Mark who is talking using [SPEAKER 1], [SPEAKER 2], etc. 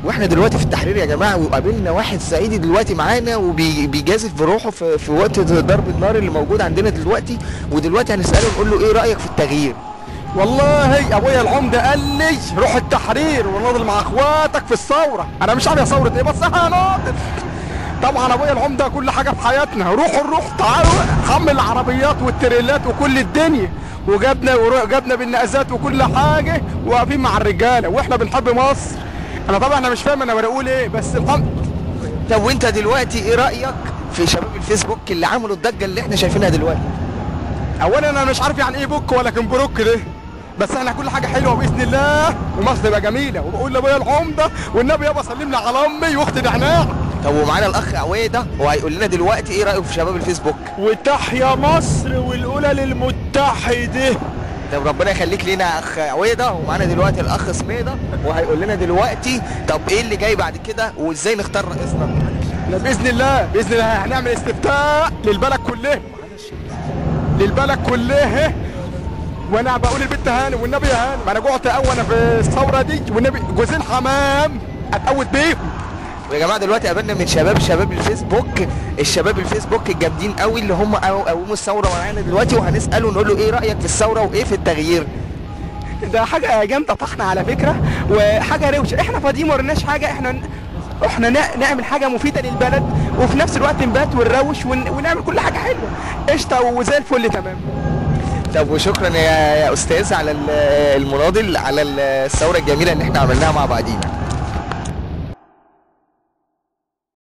[SPEAKER 1] واحنا دلوقتي في التحرير يا جماعة، وقابلنا واحد صعيدي دلوقتي معانا وبيجازف بروحه في وقت ضرب النار اللي موجود عندنا دلوقتي. ودلوقتي هنساله نقول له ايه رايك في التغيير؟
[SPEAKER 2] والله ابويا العمدة قال لي روح التحرير وناضل مع اخواتك في الثورة. انا مش عارف يا ثورة ايه، بس هناضل. طبعا ابويا العمدة كل حاجة في حياتنا، روحوا الروح تعالوا حمل العربيات والتريلات وكل الدنيا، وجبنا بالنقازات وكل حاجة، واقفين مع الرجالة واحنا بنحب مصر. انا طبعا انا مش فاهم انا بقول ايه، بس الحمد.
[SPEAKER 1] طب وانت دلوقتي ايه رايك في شباب الفيسبوك اللي عملوا الضجة اللي احنا شايفينها دلوقتي؟
[SPEAKER 2] اولا انا مش عارف يعني ايه بوك ولا كمبروك ده، بس احنا كل حاجة حلوة باذن الله ومصر تبقى جميلة. وبقول لابويا العمدة والنبي يابا سلم لي على امي واختي نعناع.
[SPEAKER 1] طب ومعانا الاخ عويده وهيقول لنا دلوقتي ايه رايه في شباب الفيسبوك.
[SPEAKER 3] وتحيا مصر والقلل المتحدة.
[SPEAKER 1] طب ربنا يخليك لينا يا اخ عويده. ومعانا دلوقتي الاخ سميده وهيقول لنا دلوقتي طب ايه اللي جاي بعد كده وازاي نختار رئيسنا.
[SPEAKER 2] لا باذن الله، باذن الله هنعمل استفتاء للبلد كلها، للبلد كلها. وانا بقول البنت هانم والنبي يا هانم انا جوعت قوي انا في الثورة دي، والنبي جوزين حمام اتقوت بيهم.
[SPEAKER 1] ويا جماعة دلوقتي قابلنا من شباب الفيسبوك، الشباب الفيسبوك الجامدين قوي اللي هم قوموا الثورة معانا دلوقتي، وهنساله نقول له ايه رايك في الثورة وايه في التغيير.
[SPEAKER 4] ده حاجة جامدة طحنه على فكرة، وحاجه روشه. احنا فاضيين ما ورناش حاجة، احنا نعمل حاجة مفيدة للبلد، وفي نفس الوقت نبات ونروش ونعمل كل حاجة حلوة قشطه وزي الفل تمام.
[SPEAKER 1] طب وشكرا يا استاذ على المناضل على الثورة الجميلة اللي احنا عملناها مع بعضينا.